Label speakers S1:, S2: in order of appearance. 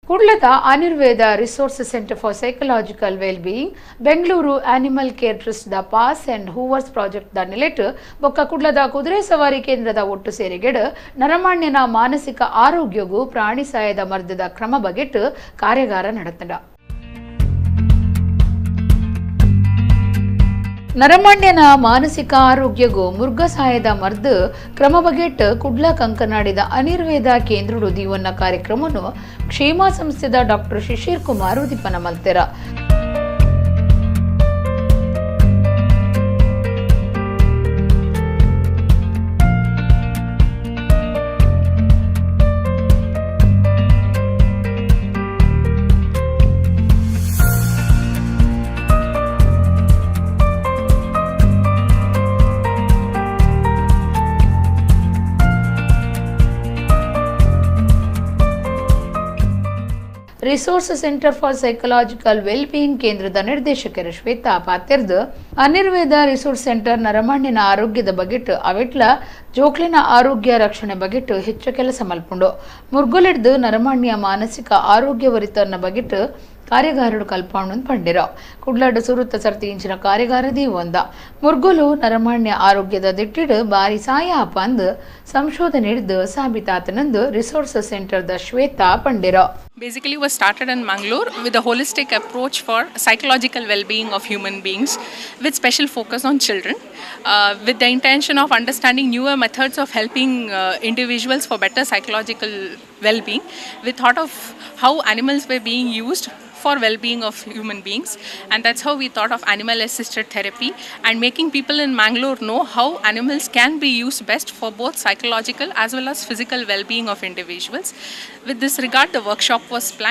S1: ಕುಡ್ಲದ ಅನಿರ್ವೇದ Resource Centre for Psychological Wellbeing, Bengaluru animal care trust the pass and ಹೂವರ್ಸ್ project the ನೆಲೆಟ್ ಬೊಕ್ಕ ಕುಡ್ಲದ ಕುದುರೆ ಸವಾರಿ ಕೇಂದ್ರದ ಒಟ್ಟು ಸೇರಿಗೆಡ್ ನರಮಾನ್ಯನ ಮಾನಸಿಕ ಆರೋಗ್ಯಗೂ ಪ್ರಾಣಿ ಸಾಯದ ಮರ್ದದ ಕ್ರಮ ಬಗೆಟ್ ಕಾರ್ಯಾಗಾರ ನಡೆತಂಡ. ನರಮಾನ್ಯನ ಮಾನಸಿಕ ಆರೋಗ್ಯಗೂ ಮುರ್ಗ ಸಾಯದ ಮರ್ದು ಕ್ರಮ ಬಗೆಟ್ ಕುಡ್ಲ ಕಂಕನಾಡಿದ ಅನಿರ್ವೇದ ಕೇಂದ್ರಡು ದೀವನ್ನ ಕಾರ್ಯಕ್ರಮವನ್ನು ಕ್ಷೇಮ ಸಂಸ್ಥೆದ ಡಾಕ್ಟರ್ ಶಿಶಿರ್ ಕುಮಾರ್ ಉದ್ದೀಪನ ಮಲ್ತೆರ. Resource Centre for Psychological Wellbeing ಕೇಂದ್ರದ ನಿರ್ದೇಶಕರು ಶ್ವೇತಾ ಪಾತೆರ್ದು, ಅನಿರ್ವೇದ ರಿಸೋರ್ಸ್ ಸೆಂಟರ್ ನರಮಾಣ್ಯನ ಆರೋಗ್ಯದ ಬಗೆಟ್ ಅವೆಟ್ಲ ಜೋಕ್ಲಿನ ಆರೋಗ್ಯ ರಕ್ಷಣೆ ಬಗೆಟ್ ಹೆಚ್ಚು ಕೆಲಸ ಮಲ್ಪುಂಡು. ಮುರ್ಗುಲಿಡ್ದು ನರಮಾಣ್ಯ ಮಾನಸಿಕ ಆರೋಗ್ಯ ವರಿತನ್ನ ಬಗೆಟ್ ಕಾರ್ಯಗಾರರು ಕಲ್ಪಾಣು ಪಂಡಿರ. ಕುಡ್ಲಾಡು ಸುರುತ್ತ ಸರ್ತಿ ಇಂಚಿನ ಕಾರ್ಯಾಗಾರ ದೀವೊಂದ ಮುರ್ಗುಲು ನರಮಾಣ್ಯ ಆರೋಗ್ಯದ ದಿಟ್ಟಿಡು ಬಾರಿ ಸಾಯ ಪಂದ್ ಸಂಶೋಧನೆ ಹಿಡಿದು ಸಾಬೀತಾತನಂದು ರಿಸೋರ್ಸ್ ಸೆಂಟರ್ದ ಶ್ವೇತಾ ಪಂಡಿರ.
S2: Basically was started in Mangalore with a holistic approach for psychological well-being of human beings with special focus on children, with the intention of understanding newer methods of helping individuals for better psychological well-being. We thought of how animals were being used for well-being of human beings, and that's how we thought of animal assisted therapy and making people in Mangalore know how animals can be used best for both psychological as well as physical well-being of individuals. With this regard, the workshop was planned.